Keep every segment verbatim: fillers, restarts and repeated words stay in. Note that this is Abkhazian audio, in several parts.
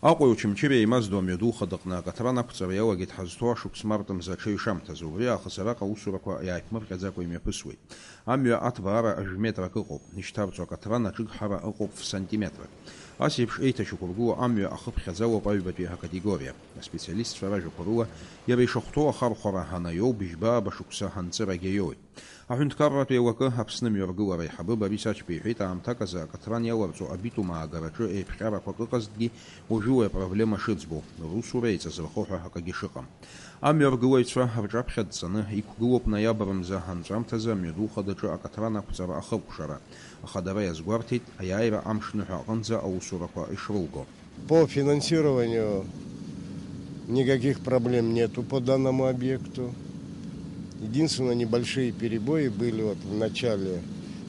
Аҟәеи Очамчыреи еимаздо амҩаду хадыҟны акаҭран ақәҵара иалагеит ҳазҭоу ашықәс март мза аҽеҩшамҭазы. Убри аахыс араҟа аусурақәа иааиԥмырҟьаӡакәа имҩаԥысуеит. Амҩа аҭбаара жәа метрак ыҟоуп, ишьҭарҵо акаҭран аҿыгҳара ыҟоуп ф-сантиметрак. Ас еиԥш еиҭашьақәыргыло амҩа ахыԥхьаӡалоуп аҩбатәи акатегориа. Аспециалистцәа ражәақәа рыла, иара ишахәҭоу ахархәара анаиоу быжьба-ааба шықәса анҵырагьы аиоуит. Аҳәынҭқарратә еилакы Аԥсны мҩаргылара аиҳабы Борис Ачба иҳәеит, аамҭак азы акаҭран иаларҵо абитума аагараҿы еиԥҟьарақәак ыҟазҭгьы, уажәы уи апроблема шыӡбоу, русура еиҵазырхо ҳәа акагьы шыҟам. Амҩаргылаҩцәа рҿаԥхьа дҵаны иқәгылоуп ноиабр мза анҵәамҭазы амҩаду хадаҿы акаҭран ақәҵара ахыкәшара, аха дара иазгәарҭеит, аиааира амш ныҳәа аҟынӡа аусурақәа ишрылго. По финансированию никаких проблем нету по данному объекту. Единственное, небольшие перебои были вот в начале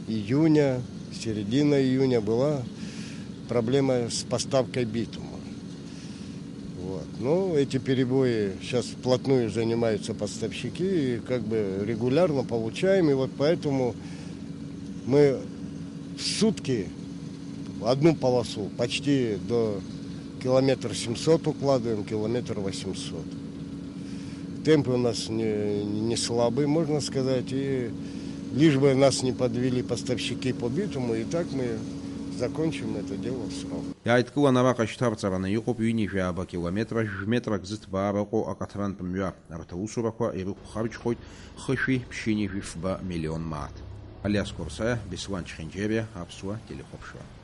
июня, середина июня была проблема с поставкой битума. Вот. Но эти перебои сейчас вплотную занимаются поставщики, и как бы регулярно получаем, и вот поэтому мы в сутки одну полосу почти до километр семьсот укладываем, километр восемьсот. Темпы у нас не, не слабые, можно сказать, и лишь бы нас не подвели поставщики по битуму, и так мы закончим это дело в срок. Иааидкыланы араҟа шьҭарҵараны иҟоуп ҩынҩажәи ааба километр, жәметрак зыҭбаара ыҟоу акаҭрантә мҩа. Арҭ аусурақәа ирықәхарџьхоит хышәи ԥшьынҩажәи фба миллион мааҭ. Алиас Корсаиа, Беслан Чхинџьериа, Аԥсуа телехәаԥшра.